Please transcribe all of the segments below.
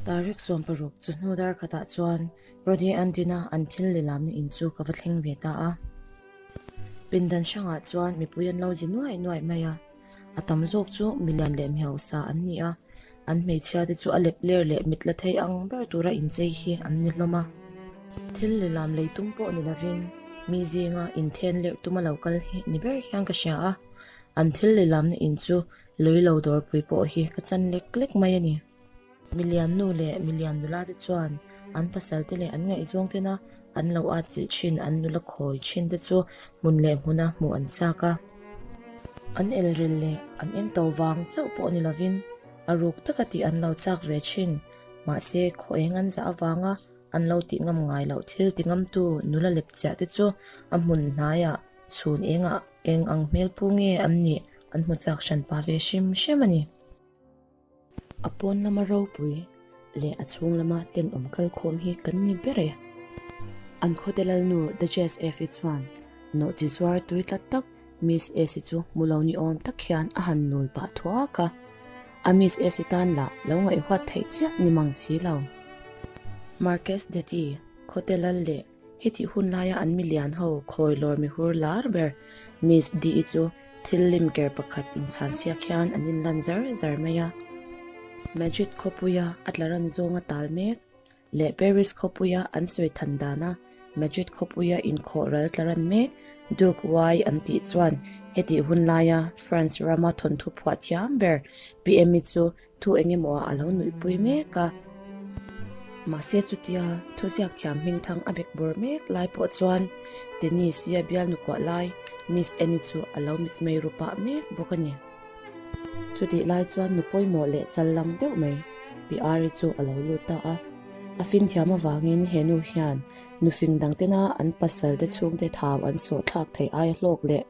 Tarik 16 chawhnu dar khatah chuan Roddy Andina an thil lilamna in chu ka va thleng ve ta a. Pindan hrangah chuan mipui an lo zi nuaih nuaih mai a, a tam zawk chu milian leh mihausa an ni a, an hmeichhia te chu a lep ler leh mit la thei ang ber tura inchei hi an ni hlawm a. Thil lilam lei tum pawh ni lovin mi zinga inthen lerh tuma lo kal hi ni ber hian ka hria a, an thil lilamna in chu lui lo dawrpui pawh hi ka chan lek lek mai a ni. Milian nu leh milian nula te chuan an pasal te leh an ngaihzawng tena an lo at chilh thin an nula khawi thin te chu hmun leh hmuna hmuh an chak a. An elrel leh an engto vang chauh pawh ni lovin a ruk taka tih an lo chak ve thin. Mahse, khaw eng an zah avanga an lo tih ngam ngai loh thil ti ngamtu nula lepchiah te chu a hmun hnaiah chhun engah eng ang hmelpu nge an nih an hmu chak hran pa ve hrim hrim a ni. A pawn lama ropui leh a chhung lama tenawm kalkhawm hi kan ni ber e. An khawte lalnu Duchess Effie chuan nawhchi zuar tui tlat tak Miss Essie chu hmu lo ni awm tak hian a han nul pah thuak a. A Miss Essie tan lah lo ngaihhuat theih chiah ni mang si lo. Marcus Detti, khawte lal leh Hetih hun laia an milian ho khawi lawr mihur lar ber Miss Dee chu thil lim ker pakhat inchhan siak hian an inlan zar zar mai a. Madrid khawpuia a tla ran zawnga tal mek leh Paris khawpuia an sawi than dana Madrid khawpuia inkhawh ral tla ran mek Duke Y an tih chuan hetih hun laia France rama thawnthu phuah thiam ber PM-i chu Thu eng emaw ah a lo nuihpui mek a. Mahse chutia thuziak thiam hmingthang a bek bawr mek lai pawh chuan Dennis-i a bialnu kuah lai Miss Annie chu a lo mitmei ru pah mek bawk a ni. Chutih lai chuan nu pawimawh leh chal lang deuh mai Pi Ari chu a lo lut ta a. A finthiam avangin he nu hian nufing dangtena an pasal te chhungte thau an sawh thlak theih aia hlawk leh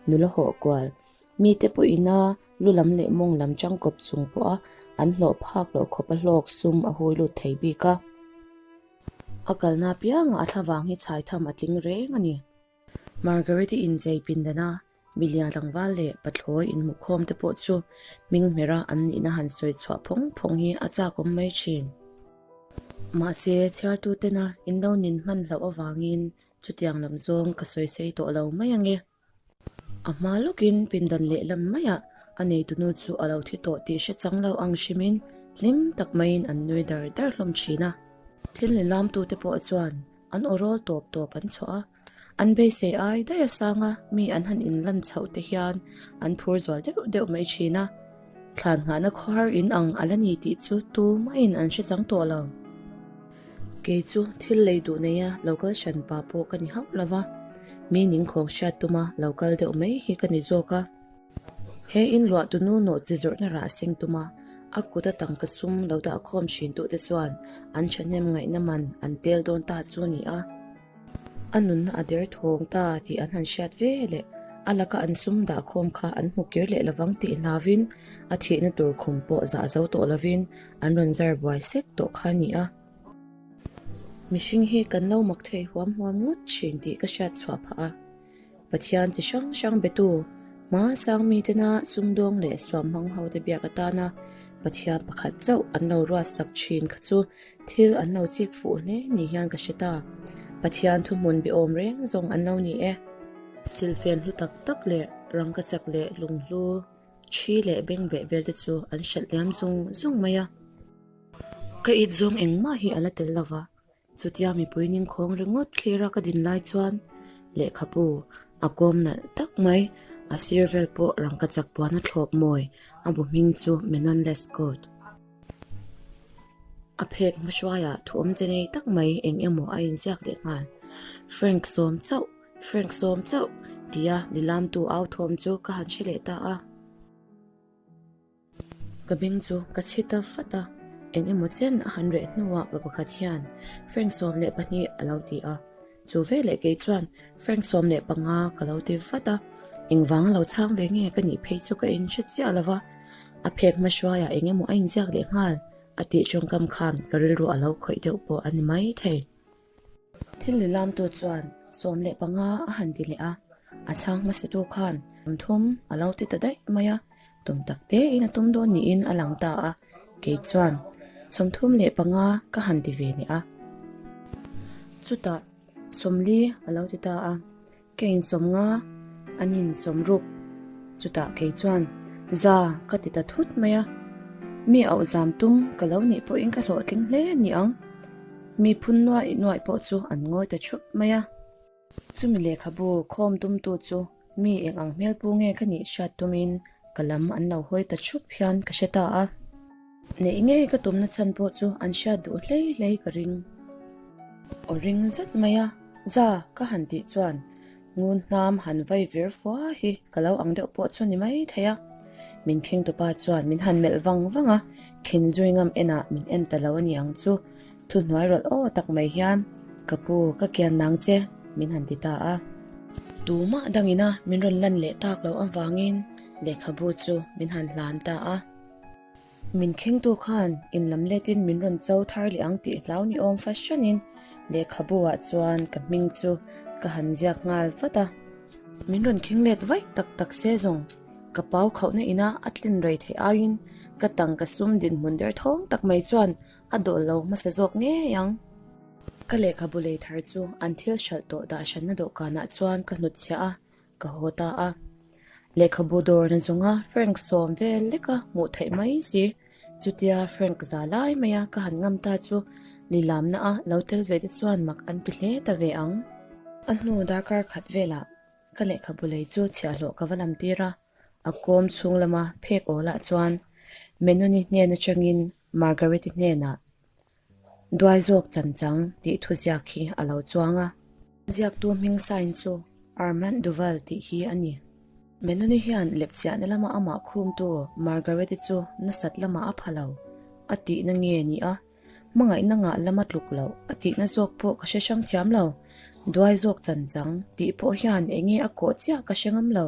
nula hawh kual mite pawhin a Lu lam leh mawng lam changkawp chung pawha an hlawh phak loh khawpa hlawk sum a hui lut thei bik a. A kalna apiangah a thlavang hi chhai tham a tling reng a ni. Margaret-i inchei pindana milian tlangval leh pathlawi inhmuhkhawm te pawh chu hming hmera an nihna han sawi chhuah phawng phawng hi a chakawm mai thin. Mahse, chhiartutena in lo nin hman hlauh avangin chutiang lam zawng ka sawi sei tawh lo mai ange. A hma lawkin pindan lehlam maiah a neitunu chu a lo thi tawh tih hre chang lo ang hrimin hlim tak maiin an nui dar dar hlawm thin a. Thil ni lamtute pawh chuan an aw rawl tawp tawp an chhuah a, an beisei ai daih a sanga mi an han inlan chhoh te hian an phur zual deuh deuh mai thin a. Thlan nghahna khawhar in ang a la ni tih chu tu maiin an hre chang tawh lo. Kei chu thil lei duh neia lo kal hran pa pawh ka ni hauh lo va, mi ningkhawng hriat tuma lo kal deuh mai hi ka ni zawk a. He in luah tunu nawh chi zawrhna rah seng tuma a kut a tangka sum lo dah khawm thin tute chuan an thahnem ngaihna man an tel dawn ta chu a ni a. A nunna a der thawng ta tih an han hriat ve leh a laka an sum dah khawm kha an hmu kir leh lovang tih hlauvin a thihna tur khum pawh zah zo tawh lovin an rawn zar buai sek tawh kha a ni a. Mihring hi kan lo mak thei huam huam ngawt thin tih ka hriat chhuah phah a. Pathian chi hrang hrang betu, hma sang mitena sumdawng leh suamhmang hote biak atana Pathian pakhat chauh an lo ruatsak thin kha chu thil an lo chik fuh hle ni hian ka hre ta. Pathian thuhmun biawm reng zawng an lo ni e. Silfen hlu tak tak leh rangkachak leh lunghlu, thi leh bengbeh vel te chu an hralh liam zung zung mai a. Ka it zawng engmah hi a la tel lova, Chutia mipui ningkhawng ringawt thlira ka din lai chuan lehkhabu a kawm nalh tak mai, a sir vel pawh rangkachak puan a thlawp mawi, a bu hming chu Menon Lescaut. A phek hmahruaiah thu awmze nei tak mai eng emaw a inziak leh nghal, Frank sawm chauh, Frank sawm chauh, tia nilamtu au thawm chu ka han hre leh ta a. Ka beng chu ka chhi ta vat a, eng emaw chen a han reh hnuah pa pakhat hian Frank 12 a lo ti a, chu veleh kei chuan Frank 15 ka lo ti vat a, engvang a lo chhang ve nge ka nih phei chu ka inhre chiah lo va, a phek hma hruaiah eng emaw a inziak leh nghal a tih tawngkam khan ka rilru a lo khawih deuh pawh a ni mai thei. Thil lilamtu chuan 15 a han ti leh a, a chhang hmasatu khan 30 a lo ti ta daih mai a, tum tak tein a tum dawn niin a lang ta a, kei chuan. 35 ka han ti ve leh a. Chutah 40 a lo ti ta a, ka insawm nga, an insawm ruk. Chutah kei chuan za ka ti ta thut mai a, mi auh zam tum ka lo nih pawhin ka hlawhtling hle a ni ang. Mi phun nuaih nuaih pawh chu an ngawi ta thup mai a. Chumi lehkhabu khawm tumtu chu mi eng ang hmelpu nge ka nih hriat tumin ka lam an lo hawi ta thup hian ka hre ta a. Neih ngei ka tumna chhan pawh chu an hriat duh hlei hlei ka ring. Aw ring zet mai a, za ka han tih chuan ngun hnam han vai vir fua hi ka lo ang deuh pawh chu ni mai thei a. Min khingtupa chuan min han melh vang vang a, khin zui ngam enah min en ta lo a ni ang chu. Thuhnuai rawlh aw tak mai hian, Ka pu, ka kian nang che, min han ti ta a. Tumah dangina min rawn lan leh tak loh avangin lehkhabu chu min han hlan ta a. Min khengtu khan inlam letin min rawn cho thar leh ang tih hlau ni awm fahranin lehkhabu ah chuan ka hming chu ka han ziak nghal vat a. Min rawn kheng let vaih tak tak se zawng ka pau khauhna ina a tlin rei theih aiin ka tangka sum dinhmun derthawng tak mai chuan A dawh lo hmasa zawk ngei ang. Ka lehkhabu lei thar chu an thil hralh tawh dah hranna dawhkanah chuan ka hnutchhiah a, ka haw ta a. Lehkhabu dawrna zawnga Frank sawm vel leka hmuh theih mai si. Chutia Frank za lai maia ka han ngam ta chu lilamna a lo tel ve te chuan mak an ti hle ta ve ang. A hnu darkar khat velah ka lehkhabu lei chu chhiahhlawh ka va lam tir a, a kawm chhung lama phek awlah chuan Menoni hnen atangin Margaret-i hnenah Duai zawk chan chang tih thuziak hi a lo chuang a. Ziaktu hming sign chu Armand Duval tih hi a ni. Menoni hian lepchiahna lama amah khumtu Margaret-i chu nasat lamah a pha lo a tihna nge ni a, hmangaihna ngah lama tluk loh a tihna zawk pawh ka hre hrang thiam lo. Duai zawk chan chang tih pawh hian enge a kawh chiah ka hre ngam lo.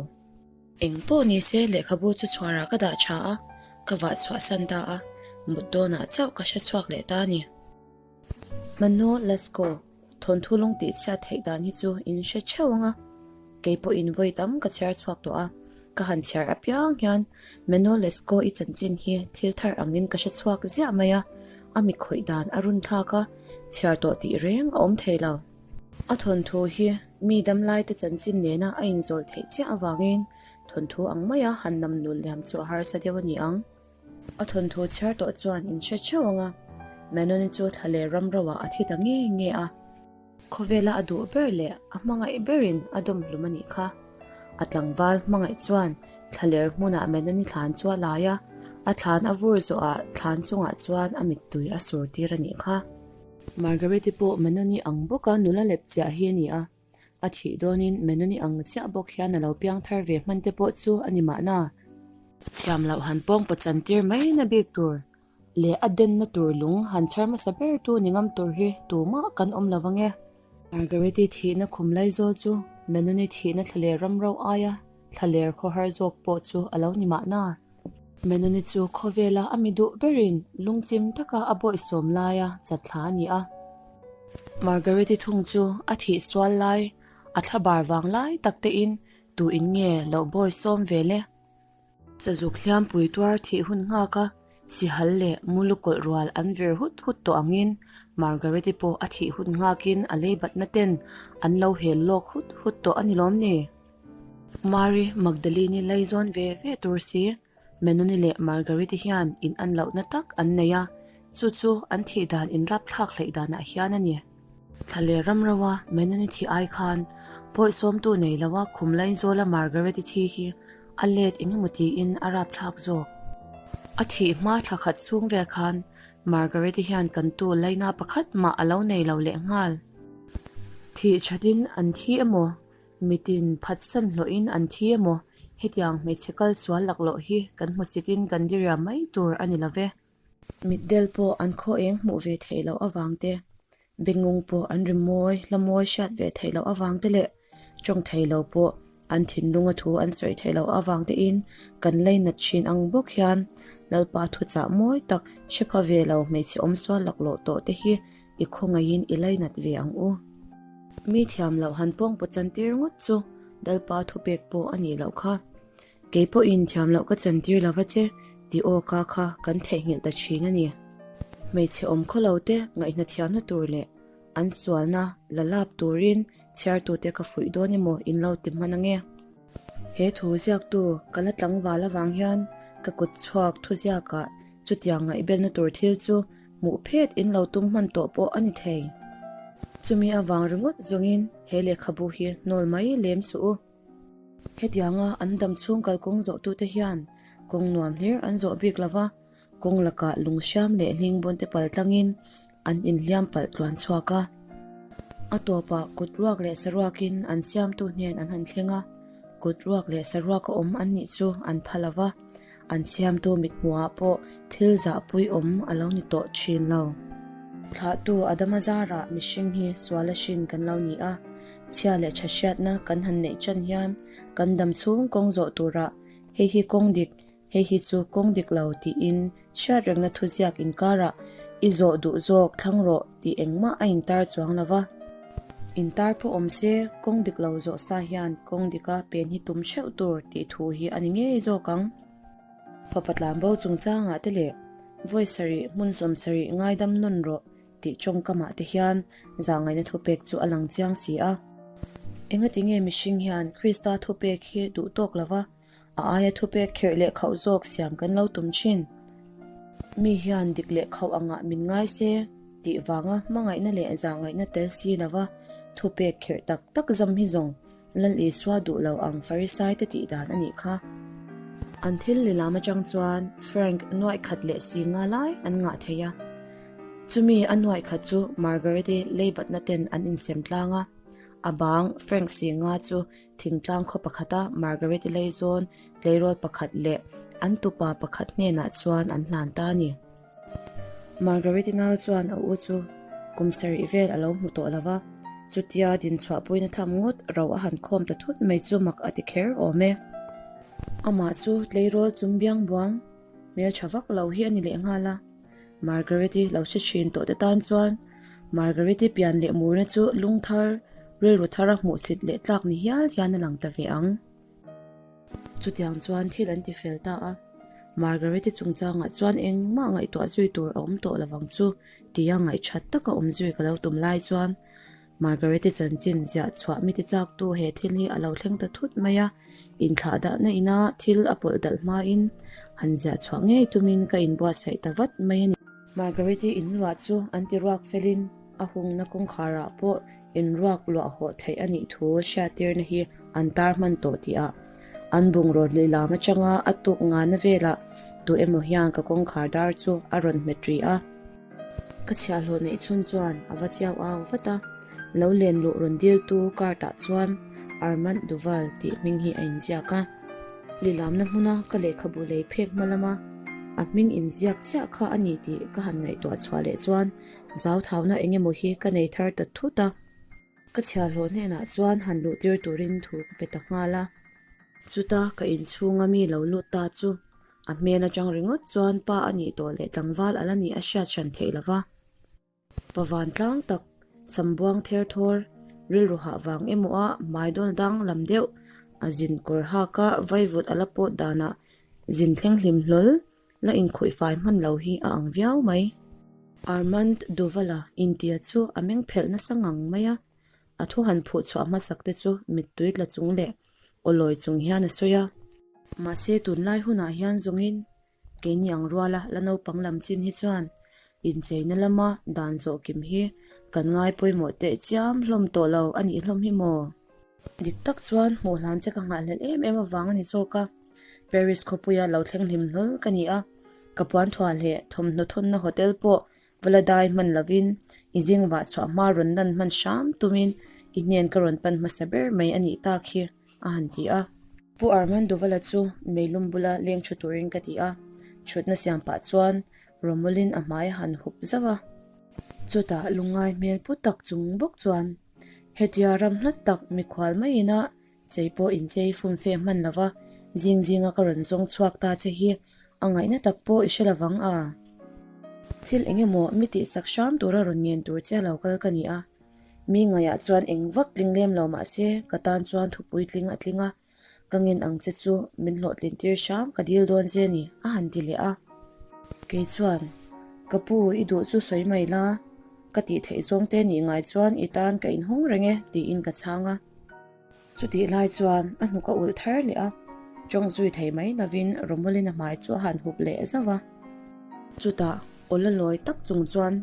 Eng pawh ni se lehkhabu chu chhuarah ka dah tha a, ka vah chhuahsan ta a, mut dawnah chauh ka hre chhuak leh ta a ni. Mano Lasco, thawnthu lung tih chhiat theih dan hi chu in hre theuh ang a, kei pawhin vawi tam ka chhiar chhuak tawh a, ka han chhiar apiang hian Mano Lasco i chanchin hi thil thar angin ka hre chhuak ziah mai a, a mi khawih dan a run thlak a, chhiar tawh tih reng a awm thei lo. A thawnthu hi mi damlaite chanchin nena a inzawl theih chiah avangin thawnthu ang maia han nam nul liam chu a harsa deuh a ni ang. A thawnthu chhiar tawh chuan in hre theuh ang a, Manoni chu thla leh ram roah a thi ta nge nge a. Khawvela a duh ber leh a hmangaih berin a dawm hlum a nih kha. A tlangval hmangaih chuan thlaler hmunah Manoni thlan chu a lai a, a thlan a vur zawhah thlan chungah chuan a mittui a sur tir a nih kha. Margaret-i pawh Manoni ang bawka nula lep chiah hi a ni a, a thih dawnin Manoni ang chiah bawk hian a lo piang thar ve hman te pawh chu a ni mahna. Thiam loh han pawng pawchan tir mai na bik tur leh a denna tur lung han chhar hmasa ber tu ni ngam tur hi tumah kan awm lo vang e. Margaret-i thihna khum laizawl chu Manoni thihna thlaler ramro aia thlaler khawhar zawk pawh chu a lo ni mahna. Menoni chu khawvela a mi duh berin lungchim taka a bawihsawm laia chatthla a ni a. Margaret-i thung chu a thih sual lai, a thlabar vang lai tak tein tu in nge loh bawisawm ve le? Sazuk hliampui tuar thih hun nghak a, sihal leh mulu kawlh rual an vir hut hut tawh angin Margaret-i pawh a thih hun nghakin a leibatna ten an lo hel lawk hut hut tawh a ni lawm ni? Mary Magdalene-i laizawn ve ve tur si, Menoni leh Margaret-i hian in an lohna tak an nei a, chu chu an thih dan inrapthlak hleih danah hian a ni. Thla leh ram roa Menoni thih ai khan pawihsawmtu nei loa khum lainzawla Margaret-i thi hi a let eng emaw tiin a rapthlak zawk. A thih hma thla khat chhung vel khan Margaret-i hian kantu laina pakhat mah a lo nei lo lehnghal. Thih thatin an thi emaw Mitin phatsan hlawhin an thi emaw, hetiang hmeichhe kal sual laklawh hi kan hmusitin kan diriam mai tur a ni lo ve. Mitdel pawh an khaw eng hmuh ve theih loh avang te, bengung pawh an ri mawi, hla mawi hriat ve theih loh avang te leh tawng thei lo pawh an thinlunga thu an sawi theih loh avang tein kan leinat thin ang bawk hian Lalpa thuchah mawi tak hre pha ve lo hmeichhe awm sual laklawh tawh te hi I khawngaihin i lainat ve ang u. Mi thiam loh han pawng paw chantir ngawt chu Lalpa thupek pawh a nih loh kha. Kei pawhin thiam loh ka chantir lova che tih awka kha kan theihnghilh ta thin a ni. Hmeichhe awm khawlo te ngaihna thiamna tur leh an sualna la lap turin chhiartute ka fuih dawn emaw in lo ti hman ange. He thu ziaktu ka la tlangval avang hian ka kut chhuak thu ziakah chutiang ngaihbelna tur thil chu hmuh phet in lo tum hman tawh pawh a ni thei. Chumi avang ringawt zawngin he lehkhabu hi hnawl mai lem suh u. Hetianga an dam chhung kalkawng zawhtute hian kawng nuam hlir an zawh bik lova, kawng lakah lunghriam leh hlingbunte pal tlangin an inhliam palh tluan chhuak a. A tawpah kut ruak leh saruakin an siamtu hnen an han thleng a, kut ruak leh saruaka awm an nih chu an pha lo va, an siamtu mithmuhah pawh thil zahpui awm a lo ni tawh thin lo. Thlahtu Adama zarah mihring hi suala hrin kan lo ni a, chhia leh tha hriatna kan han neih chan hian kan dam chhung kawng zawh turah hei hi kawng dik Hei hi chu kawng dik lo tiin hriat rengna thuziak inkarah i zawh duh zawk thlang rawh tih engmah a intar chuang lo va. Intar pawh awm se, kawng dik lo zawh sa hian kawng dika pen hi tum theuh tur tih thu hi a ni ngei zawk ang. Fapa tlanbo chungchangah te leh vawi sarih hmun 70 ngaidam nawn rawh tih tawngkamah te hian zahngaihna thupek chu a lang chiang si a. Engatinge mihring hian Krista thupek hi duh tawk lo va? A aia thupek kherh leh khauh zawk siam kan lo tum thin. Mi hian dik leh khauh angah min ngai se tih vanga hmangaihna leh zahngaihna tel si lova thupek kherh tak tak zam hi zawng Lal Isua duh lo ang Farisai te tih dan a nih kha. An thil lilam atang chuan Frank nuaih khat leh si nga lai an ngah thei a. Chumi a nuaih khat chu Margaret-i leibatna ten an insem tlang a. A bang Frank si nga chu Thingtlang khaw pakhata Margaret-i Leizawn tleirawl pakhat leh an tupa pakhat hnenah chuan an hlan ta a ni. Margaret-i nau chuan a u chu kum sarih vel a lo hmu tawh lo va, chutia dinchhuahpuina tham ngawt ro a han khawm ta thut mai chu mak a ti kher awm e. Amah chu tleirawl chung biang buang hmeltha vak lo hi a ni lehnghal a. Margaret-i lo hre thin tawh te tan chuan Margaret-i pian leh murna chu lung thar, rilru thara hmuhsit leh tlak ni hial hian a lang ta ve ang. Chutiang chuan thil an ti fel ta a, Margaret-i chungchangah chuan engmah ngaihtuah zui tur a awm tawh lovang chu tia ngaihthat taka awm zui ka lo tum lai chuan Margaret-i chanchin ziah chhuah mi tichaktu he thil hi a lo thleng ta thut mai a, inthlahdahna ina thil a pawlh dalh hmain han ziah chhuah ngei tumin ka inbuatsaih ta vat mai a ni. Margaret-i inluah chu an ti ruak felin a hungna kawngkharah pawh inruak luah hawh theih a nih thu hriattirna hi an tar hman tawh tih ah an bungraw lilam atanga a tuk ngana velah tu emaw hian ka kawngkhar dar chu a rawn hmet ri a. Ka chhiahhlawh neih chhun chuan a va chiau au vat a, lo len luh rawn diltu card ah chuan Armand Duval tih hming hi a inziak a. Lilamna hmuna ka lehkhabu lei phek hma lama a hming inziak chiah kha a ni tih ka han ngaihtuah chhuah leh chuan zauthauna eng emaw hi ka nei thar ta thut a. Ka chhiahhlawh hnenah chuan han luh tir turin thu ka pe ta nghal a. Chuta ka inchhunga mi lo lut ta chu A hmel atang ringawt chuan pa a nih tawh leh tlangval a la nih a hriat hran theih lo va. Pa vantlang tak, sambuang ther thawr, rilru hah vang emaw a hmaidawl dang lam deuh, a zin kawr hak a vaivut a la pawt danah zin thleng hlim hlawl la inkhuih fai hman lo hi a ang viau mai. Armand Duval-a intia chu a meng phelh nasa ngang mai a, a thu han phuh chhuah hmasak te chu mittui tla chung leh Awlawi chung hian a sawi a. Mahse tunlai hunah hian zawngin keini ang ruala la naupang lam chin hi chuan incheina lama dan zawh kim hi kan ngai pawimawh teh chiam hlawm tawh lo a nih hlawm hi maw? Dik tak chuan hmuh hlan che ka nghahhlelh em em avang a ni zawk a. Paris khawpuia lo thleng hlim hlawl ka ni a, ka puan thuah leh thawmhnaw thawnna hotel pawh Va la dai hman lovin i zing vah chhuah hma rawn lan hman hram tumin i hnen ka rawn pan hmasa ber mai a nih tak hi, a han ti a. Pu Armando Vala chu meilum bula leng thu turin ka ti a, thutna siam pah chuan rawmawlin a hmai a han hup zauh a. Chutah lungngai hmel pu tak chung bawk chuan, Hetia ram hlat tak mikhual maiin a Chei pawh inchei fum fe hman lo va, zing zinga ka rawn zawng chhuak ta che hi a ngaihna tak pawh i hre lo vang a. Thil eng emaw mi tihsak hram tura rawn ngen tur che lo kal ka ni a, mi ngaihah chuan eng vak tling lem lo mah se ka tan chuan thupui tling a tling a, ka ngen ang che chu min hlawhtlin tir hram ka dil dawn che ni a han ti leh a. Kei chuan. Ka pu, i duh chu sawi mai la, ka tih theih zawng te nih ngai chuan i tan ka inhawng reng e, tiin ka chhang a. Chutih lai chuan a hnuk a ulh thar leh a, tawng zui thei mai lovin Romolina hmai chu a han hup leh zauh a. Chutah aw la lawi tak chung chuan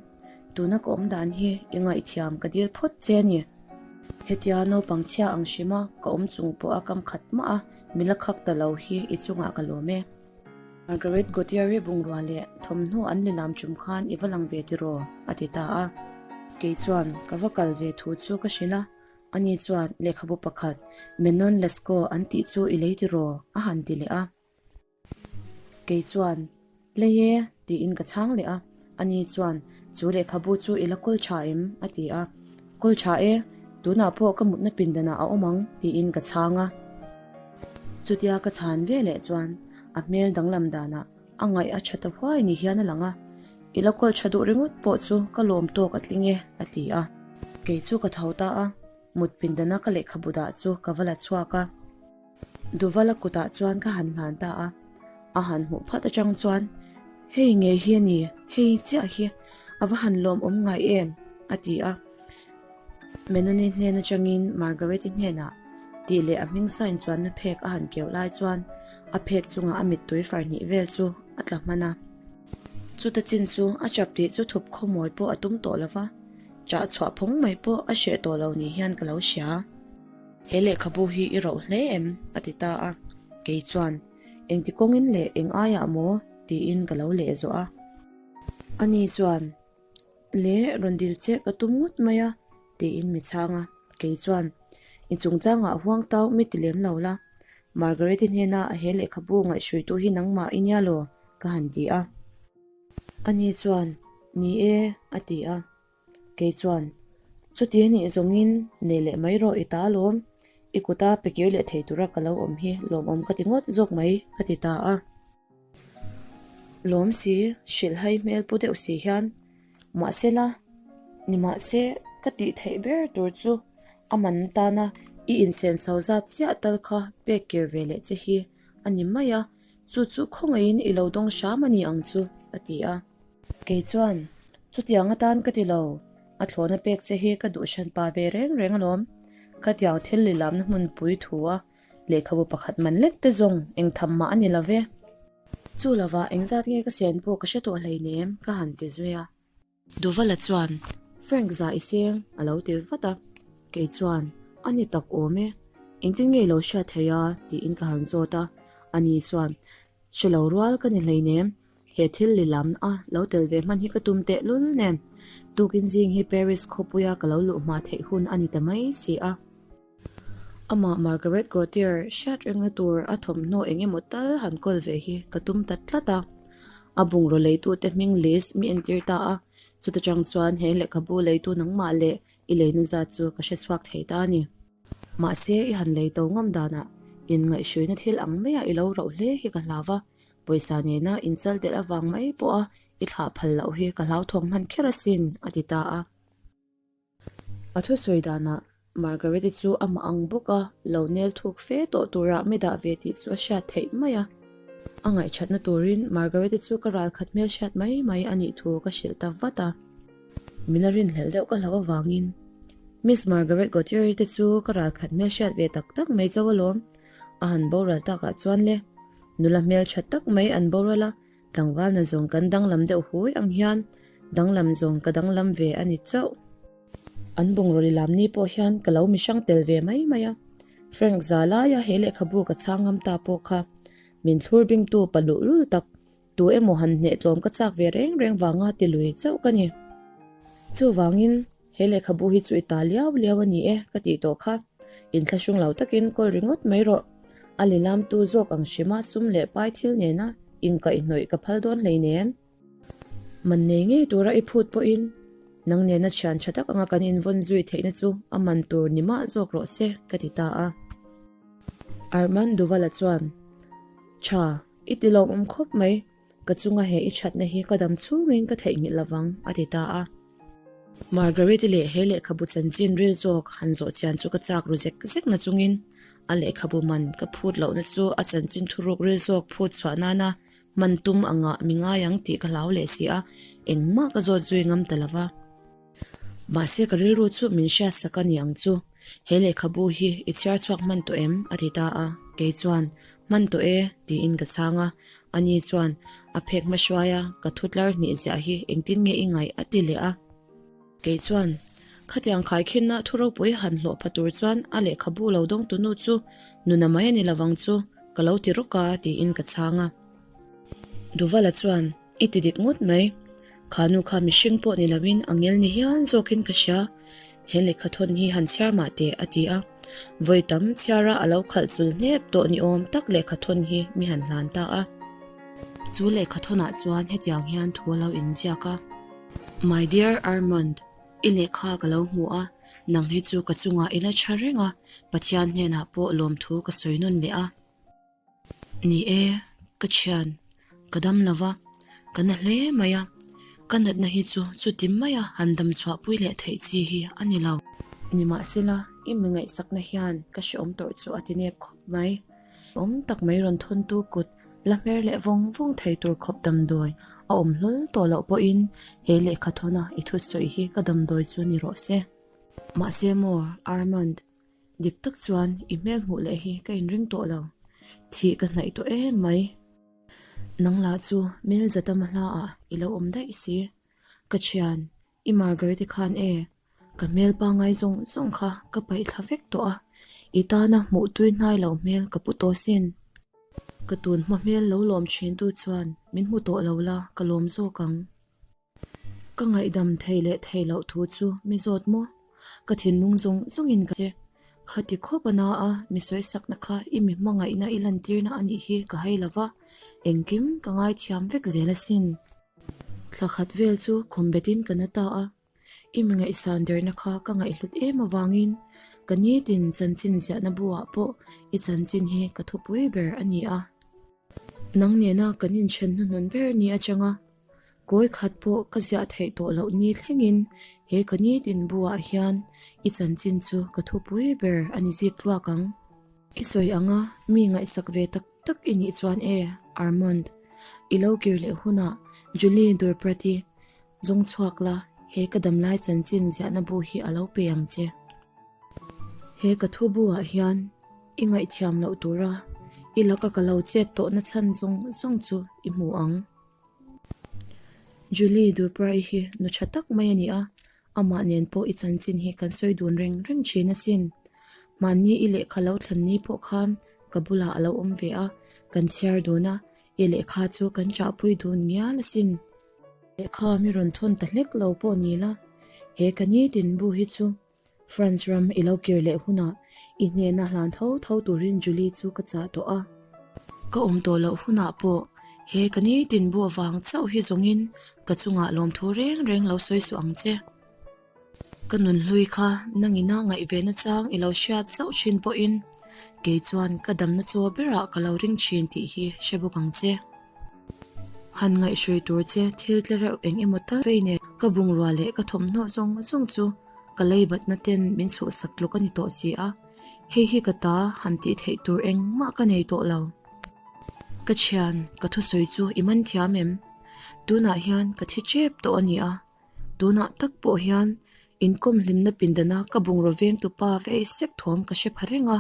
tuna ka awm dan hi i ngaihthiam ka dil phawt che a ni. Hetia naupang chhia ang hrima ka awm chung pawh a kam khat mah a, mi la khak ta lo hi i chungah ka lawm e. Margaret Gautier-i bungrua leh thawmhnaw an lilam tum khan i va lang ve tiraw? a ti ta a. Kei chuan ka va kal ve thu chu ka hrilh a, ani chuan lehkhabu pakhat Manon Lescaut an tih chu i lei tiraw? a han ti leh a. Kei chuan, Lei e, tiin ka chhang leh a. Ani chuan, Chu lehkhabu chu i la kawl tha em? a ti a. Kawl tha e, tunah pawh ka mutna pindanah a awm ang, tiin ka chhang a. Chutia ka chhan ve leh chuan a hmel danglam danah a ngaih a tha ta huai ni hian a lang a, I la kawl tha duh ringawt pawh chu ka lawm tawk a tling e, a ti a. Kei chu ka tho ta a, mut pindana ka lehkhabu dah chu ka va la chhuak a. Duvala kutah chuan ka han hlan ta a, a han hmuh phat atang chuan, Hei ngei hi a ni, hei chiah hi, a va han lawmawm ngai em? a ti a. Menoni hnen atangin Margaret-i hnenah tih leh a hming sign chuanna phek a han keuh lai chuan a phek chungah a mittui far hnih vel chu a tla hman a. Chuta chin chu a chap tih chu thup khawmawi pawh a tum tawh lo va, chah chhuah phawng mai pawh a hreh tawh lo ni hian ka lo hria. He lehkhabu hi i roh hle em? a ti ta a. Kei chuan, Engti kawngin leh eng aiah maw? tiin ka lo leh zawh a. Ani chuan, Le, rawn dil che ka tum ngawt mai a, tiin mi chhang a. Kei chuan, I chungchangah huang tau mi ti lem lo la. Margaret-i hnena he lehkhabu ngaihhruitu hi nangmah i nia law? ka han ti a. Ani chuan, Ni e, a ti a. Kei chuan, Chuti a nih zawngin nei leh mai rawh i ta alawm, i kuta pe kir leh thei tura ka lo awm hi lawmawm ka ti ngawt zawk mai, ka ti ta a. Lawm si, hrilhhai hmel pu deuh si hian, Mahsela, nimahse ka tih theih ber tur chu a man atana i insenso zat chiah tal kha pek kir ve leh che hi a ni mai a, chu chu khawngaihin i lo dawng hram a ni ang chu, a ti a. Kei chuan, Chutiang atan ka ti lo, a thlawhna pek che hi ka duh hran pa ve reng reng alawm. Khatiang thil lilamna hmunpui thu a lehkhabu pakhat man lek te zawng eng tham mah a ni lo ve. Chu lovah engzat nge ka sen pawh ka hre tawh hleinem, ka han ti zui a. Duvala chuan, Frank za i seng, a lo ti vat a. Kei chuan, A ni tak awm e, engtin nge i lo hriat thei a? tiin ka han zawt a. Ani chuan, Hre lo rual ka ni hleinem, he thil lilam a lo tel ve hman hi ka tum teh lul nen, tukin zing hi Paris khawpuia ka lo luh hma theih hun a ni ta mai si a. Amah Margaret Gautier hriat rengna tur a thawmhnaw eng emaw tal han kawl ve hi ka tum ta tlat a. A bungraw leitute hming list mi entir ta a, chuta chang chuan he lehkhabu leitu nangmah leh i leina zat chu ka hre chhuak thei ta a ni. Mahse, i han lei to ngam danah inngaihhruina thil ang maia i lo rauh hle hi ka hlau va, pawisa nena inchal telh avang mai pawha i thlah phal loh hi ka hlauthawng hman kher asin, a ti ta a. A thusawi danah Margaret-i chu amah ang bawka lo nel thuk fe tawh turah mi dah ve tih chu a hriat theih mai a. A ngaihthatna turin Margaret-i chu ka ralkhat hmel hriat mai mai a nih thu ka hrilh ta vat a. Min la rinhlelh deuh ka hlauh avangin Miss Margaret Gautier-i te chu ka ralkhat hmel hriat ve tak tak mai chauh alawm. A han boral takah chuan le, nula hmeltha tak mai an boral a, Tlangvalna zawng kan danglam deuh hui ang hian danglam zawng ka danglam ve a ni chauh. An bungraw lilam ni pawh hian ka lo mi hrang tel ve mai mai a. Frank za laia he lehkhabu ka chhang ngam ta pawh kha min thlur bingtu pa luhlul tak tu emaw han hneh tlawm ka chak ve reng reng vanga ti lui chauh ka ni. Chuvangin He lehkhabu hi chu i ta liau liau a ni e, ka tih tawh kha. Inthlahrung lo takin kawl ringawt mai rawh. A lilamtu zawk ang hrima sum leh pai thil nena inkaihhnawih ka phal dawn hleinem. Man nei ngei tura i phut pawhin nang nena thian tha tak anga kan invawn zui theihna chu a man tur ni mah zawk rawh se, ka ti ta a. Armand Duval-a chuan, Tha, i ti lawmawm khawp mai. Ka chunga he i thatna hi ka dam chhungin ka theihnghilh lovang, a ti ta a. Margaret-i leh he lehkhabu chanchin ril zawk han zawh chian chu ka chak ru zek zek na chungin a lehkhabu man ka phut lohna chu a chanchin thuruk ril zawk phut chhuah nana hman tum angah mi ngai ang tih ka hlau leh si a. Engmah ka zawt zui ngam ta lo va. Mahse ka rilru chu min hriat sak a ni ang chu. He lehkhabu hi i chhiar chhuak hman tawh em? a ti ta a. Kei chuan, Hman tawh e, tiin ka chhang a. Ani chuan, A phek hma hruai a, ka thu tlar hnih ziah hi engtin nge i ngaih? a ti leh a. Kei chuan, Khatiang khaikhinna thu ropui han hlawh pha tur chuan a lehkhabu lo dawngtunu chu nuna mai a ni lovang chu, ka lo ti rawk a, tiin ka chhang a. Duvala chuan, I ti dik ngawt mai. Kha nu kha mihring pawh ni loin a ngel ni hian zawkin ka hria. He lehkha thawn hi han chhiar mah teh, a ti a. Vawi tam chhiara a lo khalh chul hnep tawh ni awm tak lehkha thawn hi mi han hlan ta a. Chu lehkha thawnah chuan hetiang hian thu a lo inziak a. My dear Armand, i lehkha ka lo hmu a, nang hi chu ka chungah i la tha reng a, Pathian hnenah pawh lawmthu ka sawi nawn leh a. Ni e, ka thian, ka dam lo va, ka na hle mai a, ka natna hi chu chuti maia han dam chhuahpui leh theih chi hi a ni lo. Nimahsela, i mi ngaihsakna hian ka hrehawm tawrh chu a ti nep khawp mai. Awm tak mai rawn thawntu kut la hmer leh vawng vawng thei tur khawp damdawi a awm hlawl tawh loh pawhin he lehkha thawna i thusawi hi ka damdawi chu ni rawh se. Mahse maw, Armand, Dik tak chuan i hmel hmuh leh hi ka inring tawh lo, thih ka hnaih tawh em mai. Nang lah chu mel zata hla ah i lo awm daih si. Ka thian, i Margarete khan e, ka hmel pangai zawng zawng kha ka paih thla vek tawh a, i tana hmuh tui hnai lo hmel ka pu tawh sin. Ka tun hma hmel lo lawm thin tu chuan min hmu tawh lo la ka lawm zawk ang. Ka ngaihdam thei leh thei loh thu chu mi zawt maw? Ka thinlung zawng zawngin ka che. Khati khawp a na a, mi sawisakna kha i mi hmangaihna i lantirna a nih hi ka hai lova, engkim ka ngaithiam vek zel asin. Thla khat vel chu khum betin ka na ta a, i mi ngaihsan derna kha ka ngaihhlut em avangin ka nitin chanchin ziahna buah pawh i chanchin hi ka thupui ber a ni a. Nang nena kan inthen hnuhnun ber ni atanga Kawi khat pawh ka ziah theih tawh loh ni thlengin he ka nitin buah hian i chanchin chu ka thupui ber a ni zip tluak ang. I sawi anga mi ngaihsak ve tak tak i nih chuan e, Armand. I lo kir leh hunah Julie Durprat-i zawng chhuak la, he ka damlai chanchin ziahna bu hi a lo pe ang che. He ka thu buah hian i ngaihthiam loh tura i laka ka lo chet tawhna chhan zawng zawng chu i hmu ang. Julie Dupra-i hi nu tha tak mai a ni a, amah nen pawh i chanchin hi kan sawi dun reng reng thin asin. Mahni i lehkha lo thlen ni pawh khan ka bulah a lo awm ve a, kan chhiar dun a, i lehkha chu kan chahpui dun ngial asin. Lehkha mi rawn thawn ta hlek lo pawh ni la, he ka nitin bu hi chu France ram i lo kir leh hunah i hnena hlan tho tho turin Julie chu ka chah tawh a. Ka awm tawh loh hunah pawh he ka nitin bu avang chauh hi zawngin ka chungah lawmthu reng reng lo sawi suh ang che. Ka nunhlui kha nangina ngaihvena chang i lo hriat zauh thin pawhin kei chuan ka damna chaw berah ka lo ring thin tih hi hre bawk ang che. Han ngaihhrui tur che thil tle reuh eng emaw tal vei nen ka bungrua leh ka thawmhnaw zawng zawng chu ka leibatna ten min chhuhsak tluk a ni tawh si a, hei hi ka ta han tih theih tur engmah ka nei tawh lo. Ka thian, ka thusawi chu i man thiam em? Tunah hian ka thi tep tawh a ni a, tunah tak pawh hian inkawm hlimna pindana ka bungraw vengtu pa vei sek thawm ka hre pha reng a.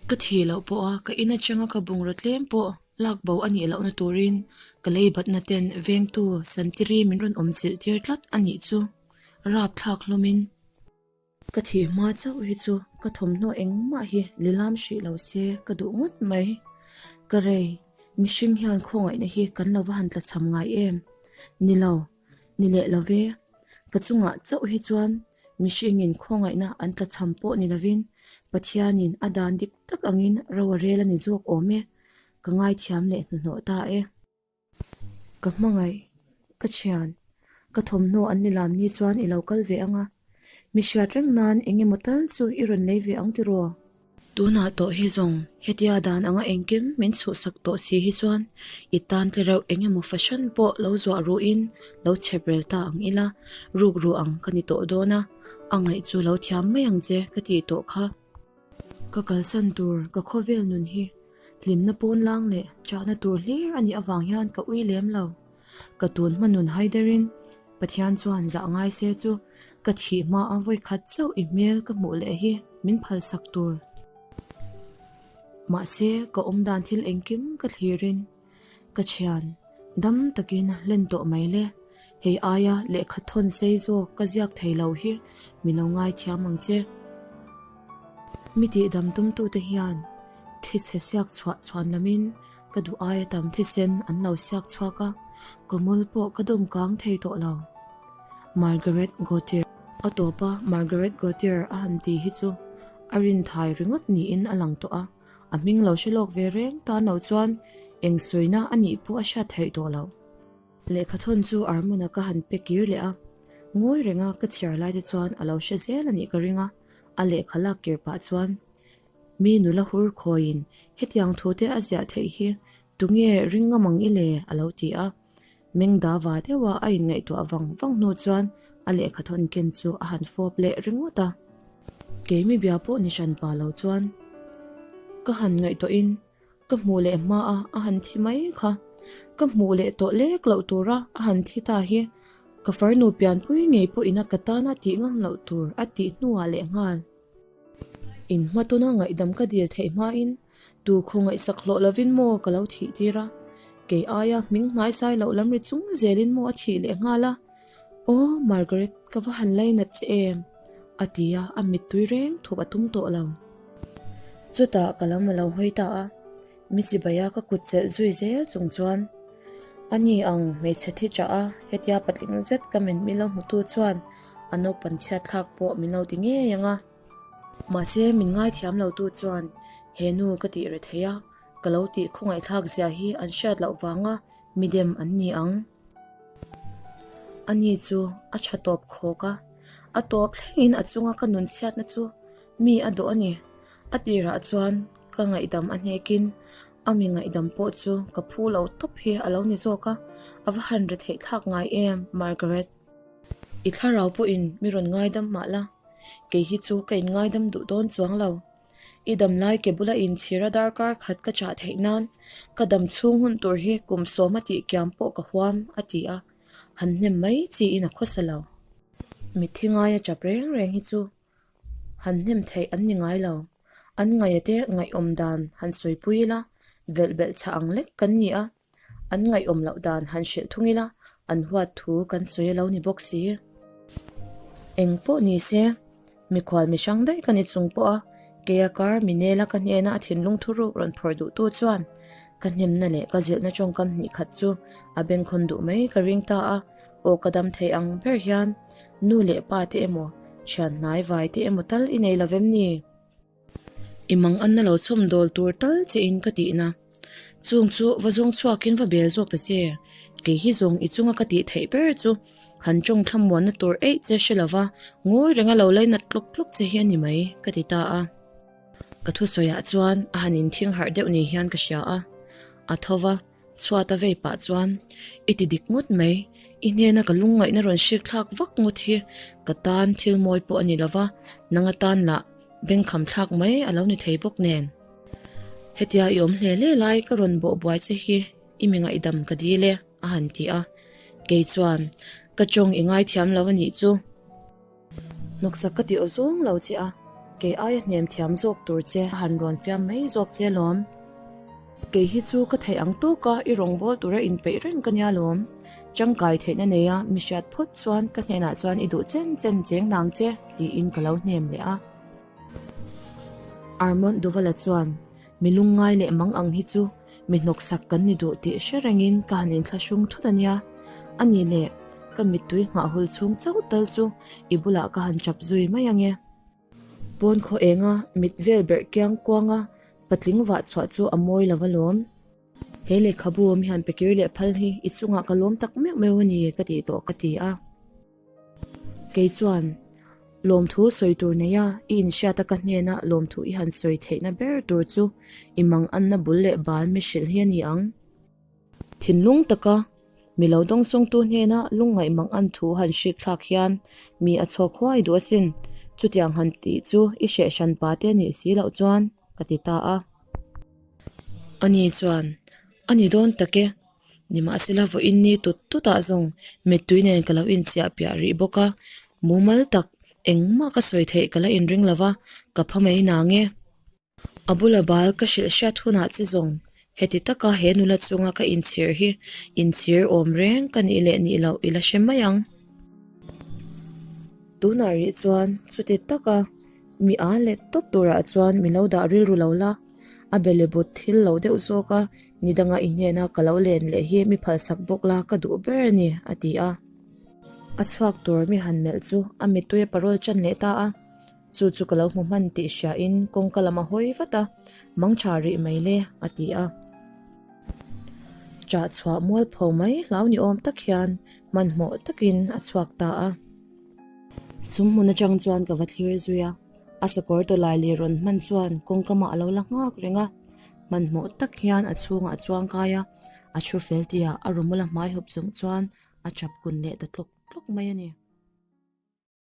Ka thih loh pawha ka in atanga ka bungraw tlem pawh lak bo a nih lohna turin ka leibatna ten vengtu Santiri min rawn awm zilh tir tlat a nih chu rapthlak hlawmin. Ka thih hma chauh hi chu ka thawmhnaw engmah hi lilam hrih lo se ka duh ngawt mai. Ka rei, mihring hian khawngaihna hi kan lo va han tlachham ngai em? Ni lo, ni leh lo ve. Ka chungah chauh hi chuan Mihringin khawngaihna an tlachham pawh ni lovin Pathianin a dan dik tak angin ro a rel a ni zawk awm e, ka ngaithiam leh hnuhnawh ta e. Ka hmangaih, ka thian, ka thawmhnaw an ni lam ni chuan i lo kal ve ang a, mi hriat reng nan eng emaw tal chu i rawn lei ve ang tiraw? Tunah tawh hi zawng hetia dan anga engkim min chhuhsak tawh si hi chuan i tan tle reuh eng emaw fahran pawh lo zuah ruhin lo chhep rel ta ang ila, ruk ru ang ka ni tawh dawn a, a ngaih chu lo thiam mai ang che ka tih tawh kha. Ka kalsan tur ka khawvel nun hi hlimna pawn lang leh chahna tur hlir a nih avang hian ka ui lem lo. Ka tun hma nun haiderin Pathian chuan zah ngai se chu ka thih hma a vawikhat chauh i hmel ka hmuh leh hi min phalsak tur. Mahse ka awmdan thil engkim ka thlirin ka thian dam takin hlen tawh mai le, hei aia lehkha thawn sei zawk ka ziak thei lo hi mi lo ngaithiam ang che. Mi tihdam tumtute hian thichhe siak chhuah chhuan lamin Ka duh aia tam thisen an lo siak chhuak a, ka mul pawh ka dawm kang thei tawh lo. Margaret Gautier. A tawp a, Margaret Gautier a han ti hi chu a rin thai ringawt niin a lang tawh a, a hming lo hre lawk ve reng tan lo chuan eng sawina a nih pawh a hriat theih tawh lo. Lehkhathawn chu Armuna ka han pe kir leh a, ngawi renga ka chhiar lai te chuan a lo hre zel a nih ka ring a, a lehkha lak kir pah chuan Mi nula hur khawiin hetiang thu te a ziah theih hi tunge ring ngam ang i le? a lo ti a. Meng da va deuha a inngaihtuah vang vang hnu chuan a lehkha thawn ken chu a han fawp leh ringawt a. Keimi bia pawh ni hran pa lo chuan ka han ngaihtuahin ka hmuh leh hma a a han thi mai kha. Ka hmuh leh tawh lek loh tura a han thi ta hi ka farnu pianpui ngei pawhin a ka tana tih ngam loh tur a tih hnuah lehnghal. In hmatawna ngaihdam ka dil theih hmain tu khawngaihsak hlawh lovin maw ka lo thih tir a, kei aia hming hnaisai loh lam ri chung zelin maw a thih leh nghal a, Aw Margaret ka va han lainat che em? a ti a, a mittui reng thup a tum tawh lo. Chutah ka lam a lo hawi ta a, mi chibaia ka kut chelh zui zel chung chuan a ni ang hmeichhe thi chah a, hetia patling zet ka men min lo hmutu chuan a naupan chhiat thlak pawh min lo ti ngei ang a. Mahse min ngaithiam lo tu chuan he nu ka tih re thei a, ka lo tih khawngaihthlak zia hi an hriat loh vanga midem an ni ang. Ani chu a tha tawp khawk a, a tawp thlengin a chunga ka nun chhiatna chu mi a dawh a ni. A tirah chuan ka ngaihdam a hnekin a mi ngaihdam pawh chu ka phu lo tawp hi a lo ni zawk a, a va han re theih thlak ngai em Margaret? I thlarau pawhin mi rawn ngaidam mah la, kei hi chu ka inngaidam duh dawn chuang lo. I damlai ke bula inchhira darkar khat ka chah theih nan ka dam chhung hun tur hi kum sawma tih kiam pawh ka huam, a ti a, han hnem mai chiin a khawsa lo. Mitthi ngaia chap reng reng hi chu han hnem theih an ni ngai lo. An ngaihate ngaihawm dan han sawipui ila, velh belh chhah ang lek kan ni a. An ngaihawm loh dan han hrilh thung ila, an huat thu kan sawi a lo ni bawk si. Eng pawh ni se, mikhual mi hrang daih ka ni chung pawh a, keia kar mi nela ka hnena a thinlung thuruk rawn phawrh duhtu chuan ka hnemna leh ka zilhna tawngkam hnih khat chu a bengkhawn duh mai ka ring ta a, aw ka dam thei ang ber hian nu leh pa te emaw, thian hnai vai te emaw tal i nei lo vem ni? I mang anna lo chhawm dawl tur tal che in ka tihna. Chung chu va zawng chhuakin va bel zawk ta che. Kei hi zawng i chunga ka tih theih ber chu han tawng thlamuanna tur eih che hre lova ngawi renga lo lainat tlawk tlawk che hi a ni mai, ka ti ta a. Ka thusawiah chuan a han inthing harh deuh ni hian ka hria a. A tho va. Chhuat a vei pah chuan, I ti dik ngawt mai, i hnena ka lungngaihna rawn hrik thlak vak ngawt hi ka tan thil mawi pawh a ni lo va, nang atan lah bengkham thlak mai a lo ni thei bawk nen. Hetia i awm hle hle lai ka rawn bawh buai che hi i mi ngaihdam ka dil e, a han ti a. Kei chuan, Ka tawng i ngaithiam lo a nih chu. Hnawksak ka ti aw zawng lo che a, kei aia hnem thiam zawk tur che a han rawn fiam mai zawk che lawm. Kei hi chu ka theih ang tawk a, i rawngbâwl tura inpeih reng ka nia lawm. Tangkai theihna neia mi hriat phawt chuan ka hnenah chuan i duh chen chen cheng nang che tiin ka lo hnem leh a. Armand Duvala chuan Mi lungngai leh mang ang hi chu mi hnawksak kan ni duh tih hre rengin ka han inthlahrung thut a nia. A nih leh, ka mittui nghah hul chhung chauh tal chu i bulah ka han chap zui mai ange. Pawn khaw enga mit vel berh kiang kuanga patling vah chhuah chu a mawi lo alawm. He lehkhabu mi han pe kir leh phal hi i chungah ka lawm tak meuh meuh a ni ka tih tawh ka ti a. Kei chuan, Lawmthu sawi tur neia i inhriata ka hnena lawmthu i han sawi theihna ber tur chu i manganna bul leh bal mi hrilh hi a ni ang. Thinlung taka mi lo dawngsawngtu hnena lungngaih mangan thu han hrik thlak hian mi a chhawk huai duh asin, chutiang han tih chu i hreh hran pa te nih si loh chuan, ka ti ta a. Ani chuan, A ni dawn tak e. Nimahsela vawiin ni tut tutah zawng mittui nen ka lo inchiah piah rih bawk a, mumal tak engmah ka sawi theih ka la inring lo va, ka pha mai nang e. A bula bal ka hrilh hriat hunah che zawng heti taka he nula chunga ka inchhir hi inchhir awm reng ka nih leh nih loh i la hre mai ang. Tunah rih chuan chuti taka mi a let tawp turah chuan mi lo dah rilru lo la, a belebut thil lo deuh zawk a, ni danga i hnena ka lo len leh hi mi phalsak bawk la ka duh ber a ni, a ti a. A chhuak tur mi han melh chu a mittui a parawl ṭan leh ta a. Chu chu ka lo hmu hman tih hriain kawngka lam a hawi vat a, Mangṭha rih mai le, a ti a. Ṭah chhuah mualpho mai hlau ni awm tak hian hmanhmawh takin a chhuak ta a. Sum hmun aṭang chuan ka va thlir zui a, a sakawr tawlai leh rawn hman chuan kawngkamah a lo la nghak reng a. Hmanhmawh tak hian a chhungah a chuang kai a, a thu fel tihah a rumula hmai hup chung chuan a ṭap kun leh ta tlawk tlawk mai a ni.